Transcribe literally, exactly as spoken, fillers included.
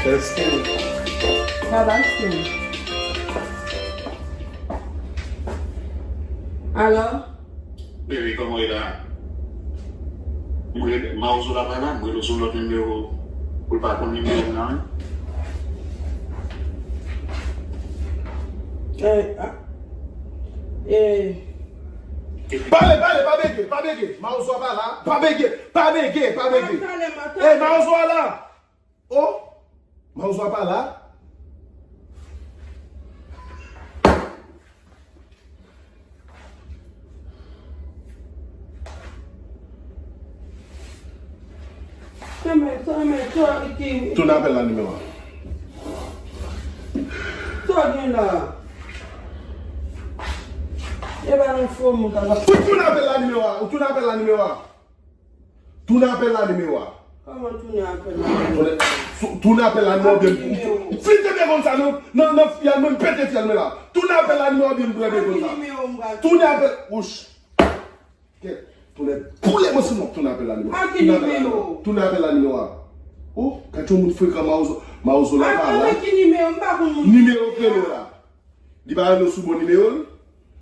Èske. Sa va, èske. Alò? Bebe, kòman w ye la? Mwen, Mawozo la pa la, mwen rele sou lòt nimewo. Ou pa konn nimewo m nan, wi. Eh, ah. Eh. Pale, pale, pa bege, pa bege. Mawozo a pa la. Pa bege, pa bege, pa bege. Mwen pale, mwen pale. Eh, Mawozo a la. Oh, Mawozo a pa la. Sa men, sa men, sa ki. Tounen apèl la nimewo a. Sa gen la? E pa nan fo moun ka. Ou tounen apèl la nimewo a, ou tounen apèl la nimewo a. Tounen apèl la nimewo a. Kòman tounen apèl la? Tounen, sou- tounen apèl la nimewo a byen. Flite byen konn sa, non, non, non, fyèl mwen, m pete fyèl mwen la. Tounen apèl la nimewo a byen, m pran byen konn sa. Tounen apèl, wouch. Kèt, tounen boule mwen si m ap tounen apèl la nimewo. A ki nimewo? Tounen apèl la nimewo a. Oh, gad yon moun frekan Mawozo, Mawozo la pa la. A ki nimewo? M pa konn moun. Nimewo k rele w la. Li pa rele w sou bon nimewo l?